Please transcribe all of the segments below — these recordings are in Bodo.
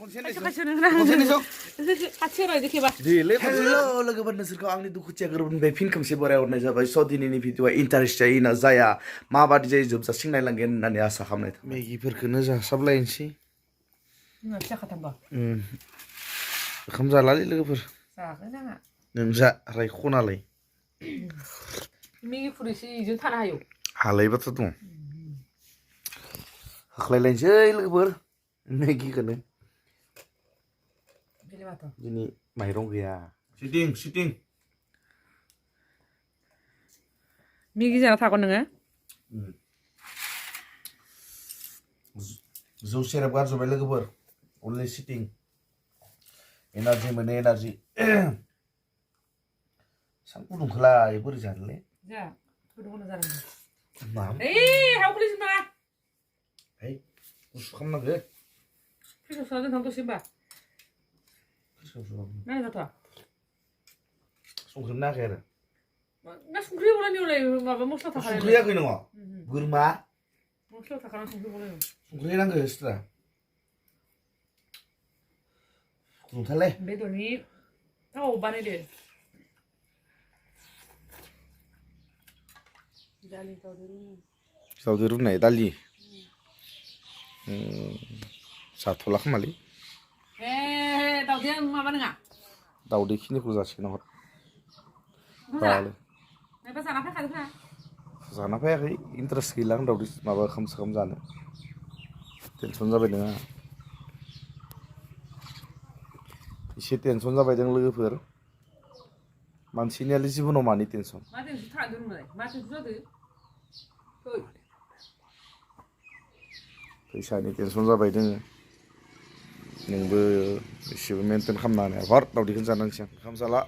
खाथियाव देखिबा हेलो लोगोफोर नोंसोरखौ आंनि दुखुथिया गोरबोनिफ्राय फिन खोमसे बराय हरनाय जाबाय स दिनैनि भिडिअआ इन्टारेस्ट जायो ना जाया माबादि जायो जोबजासिम नायलांगोन होननानै आसा खालामनाय थाबाय मेगिफोरखौनो जासाबलायनोसै ओंखाम जालालै लोगोफोर जागोन आंहा नों जा रायख'नालाय मेगि फुरिसि इजों थानो हायो हालायबाथ' दं होख्लायलायनोसै लोगोफोर मेगिखौनो दिनै माइरं गैया सिटिं मेगि जाना थागोन नोङो जौ सेरेब गारजोब्बाय लोगोफोर अनलि सिटिं एनार्जि मोनो एनार्जि सान गुदुंखौलाय बोरै जानोलै जा गुदुंखौनो जानांगौ मा हावखौलैसो नाङा गुसु खालामनांगो फ्रिजआव सोना दोनथां दसे होमबा नाय जाथा संख्रि नाङाखै आरो ना संख्रि हलाय माबा मस्ला थाखायो संख्रि होआखै नङा बोरमा मस्ला थाखाना संख्रि हलाय संख्रि नांगौ एक्सट्रा गुदुंथारलै बेदरनि थाव बानायदो दाउजों रुनाय दालि जाथ'ला खोमालै दाउदैया माबा नङा दाउदैखिनिखौ जासिगोन हर जाना फैयाखै इन्टारेस्ट गैला आं दाउदै माबा ओंखाम जानो टेनसन जाबाय नोङा एसे टेनसन जाबाय दों लोगोफोर मानसिनियालाय जिबनाव मानि टेनसन फैसानि टेनसन जाबाय दोङो नोंबो एसेबो मेनटेन खालामनो हानाया हर दाउदैखौनो जानांसिगोन ओंखाम जाला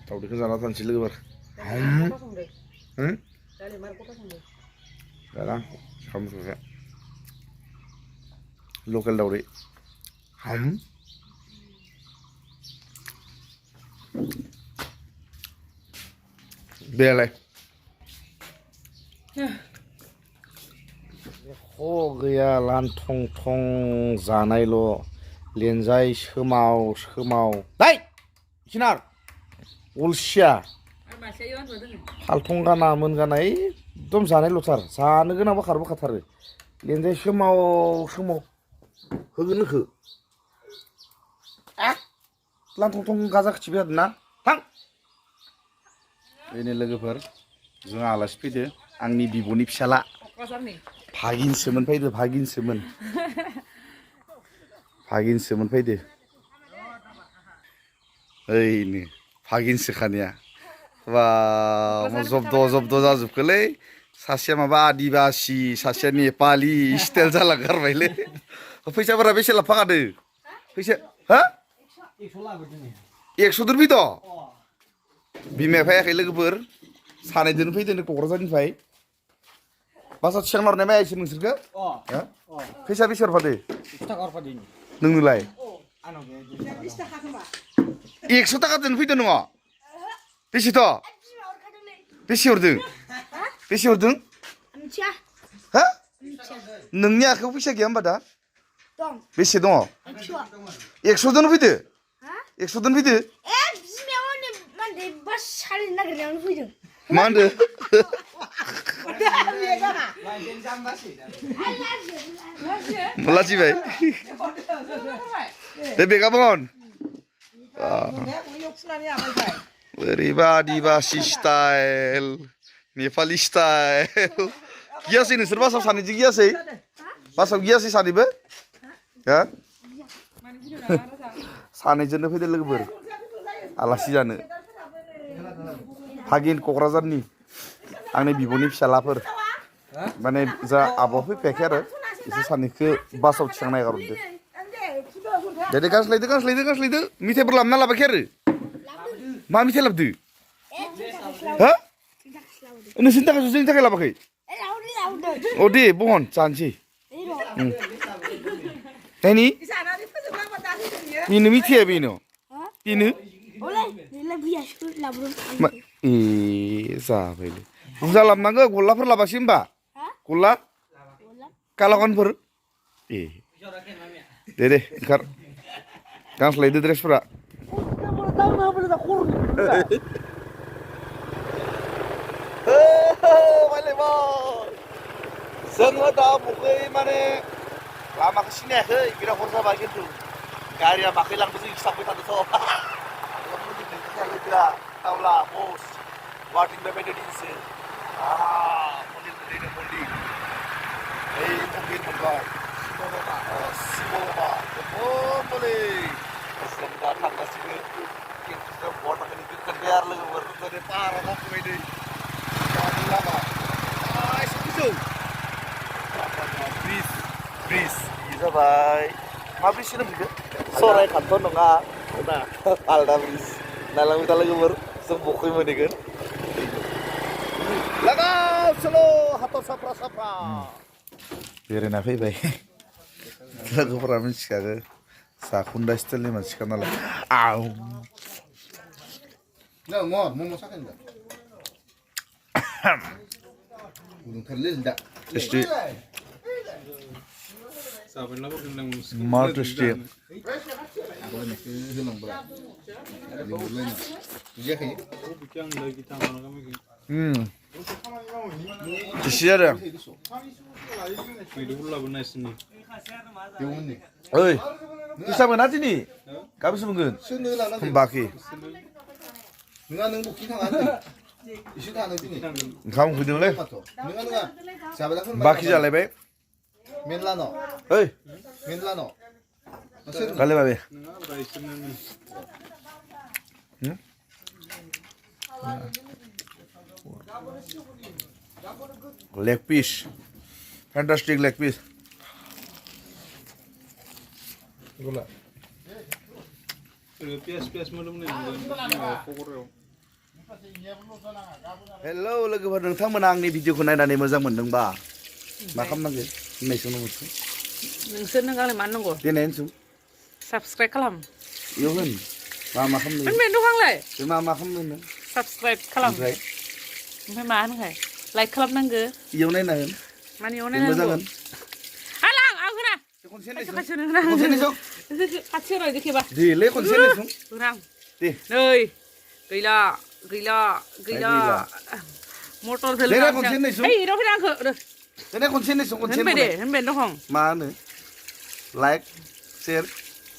दाउदैखौनो जाना थानोसै लोगोफोर जाना ओंखामखौ लकेल दाउदै बेलाय गैया लानथं थं जानायल' लेनजाय सोमाव दाय खिनार अलसिया फालथं गाना मोनगाना एकदम जानायल'थार जानो गोनांबा खारबोखाथारो लेनजाय सोमाव होगोन नोखो लानथं थं गाजा खिथिबाय आरो ना थां बेनो लोगोफोर जोंहा आलासि फैदो आंनि बिब'नि फिसाला भागिनसोमोन फैदो भागिनसोमोन फैदो ओइनो भागिनसोखानिया बा जब्द' जाजोबखोलै सासेया माबा आदिबासि सासेया नेपालि स्टाइल जालांगारबायलै फैसाफोरा बेसे लाफाखादो फैसा हा 100 दोन फैद' बिमाया फैयाखै लोगोफोर सानैजों फैदो क'क्राझारनिफ्राय बासाव थिखांना हरनाय माया एसे नोंसोरखो फैसा बेसे हरफादो नोंनोलाय 100 थाखा दोन फैदो नङा बेसे हरदों हा नोंनि आखायाव फैसा गैया होमबा दा बेसे दङ 100 दोन फैदो 100 दोन फैदो मा होनदो लाजिबाय दे बेगा बन बोरैबा आदिबासि स्टाइल नेपालि स्टाइल गियासै नोंसोर बासाव सानैजों गियासै सानैबो हा सानैजोंनो फैदो लोगोफोर आलासि जानो भागिन क'क्राझारनि आंनि बिब'नि फिसालाफोर माने जा आब'आ फैफायाखै आरो बिसोर सानैखौ बासाव थिखांना एगारहरदो दे गानस्लायदो मिथाइफोर लाबोना लाबोयाखै आरो मा मिथाइ लाबोदो हा नोंसोरनि थाखाय जोंनि थाखाय लाबोयाखै अ दे बहन जानोसै नायनि बेनो मिथाइया बेनो जाबायलै बुरजा लाबोनांगौ गल्लाफोर लाबासै होमबा गल्ला कालाकानफोर दे ओंखार गानस्लायदो ड्रेसफोरा जोङो दा बखै माने लामाखौ सिनायाखै बिराद हर जाबाय खिन्थु गारिया माखै लांदो जों हिसाबै थादोंथ' टावला बस गुवाहाटीनिफ्राय फैदो दिनैसो मन्दिर गोलैदों मन्दिर ओइ मन्दिर मोनबाय शिव बाबा गोबांलै जों दा थांगासिनो केम्पासआव बहा थांगोन गोख्रोंबाय आरो लोगोफोर ओरै पाहारा गाखोबाय दै दानि लामा एसे गोजौ ब्रिज बे जाबाय मा ब्रिज होनो बेखौ सरायघाट नङा आलदा ब्रिज नायलांबाय था लोगोफोर जों बखै मोनहैगोन लागाव चलो हाथर साफ्रा बेरायना फैबाय लोगोफोरा मिथिखागो साखुन्दा स्टाइलनि मानसिखा नालाय आव टेस्टी मा टेस्टी टेस्टी आरो ओइ फैसा मोना दिनै गाबोनसो मोनगोन बाखि ओंखाम उखैदोंलै बाखि जालायबाय ओइ गाले बाबे leg piece fantastic leg piece hello लोगोफोर नोंथांमोना आंनि भिडिअखौ नायनानै मोजां मोनदोंबा मा खालामनांगौ होननायसो नंगौ नोंसोर नों आंलाय मा नांगौ देनाय होनसै साबस्क्राइब खालाम इयाव होन मा खालामनो होनबाय दखानलाय बे मा खालामनो होनो साबस्क्राइब खालाम ओमफ्राय मा होनखाय लाइक खालामनांगो इयाव नायना होन माने इयाव नायनांगौ मोजां होन आं होना खाथियाव रायदो खेबा देलै खनसे होननायसं होनां दे नै गैला मटर देनाय खनसे होननायसं ओइ इराव फैना आंखो देनाय खनसे होननायसं खनसे होनबाय दे होनबाय दखं मा होनो लाइक शेयार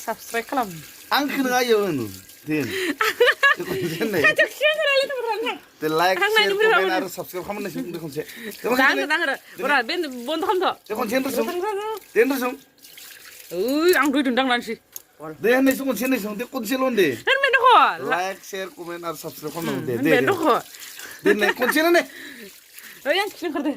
साबस्क्राइब खालाम आंखो नङा इयाव होनो देन खनसे होननाय दे लाइक शेयार कमेन्ट आरो साबस्क्राइब खालामनायसं दे खनसे दाङो बे बन्द खालामथ' दे खनसे होनदोसं दे होनदोसं ओइ आं दैदों दांनानैसै दे होननायसं खनसे होननायसं दे खनसेल' होनदे होनबाय दख' लाइक शेयार कमेन्ट आरो साबस्क्राइब खालामनांगौ दे होनबाय दख' दे खनसेल' ने ओइ आं खिनो ओंखारदो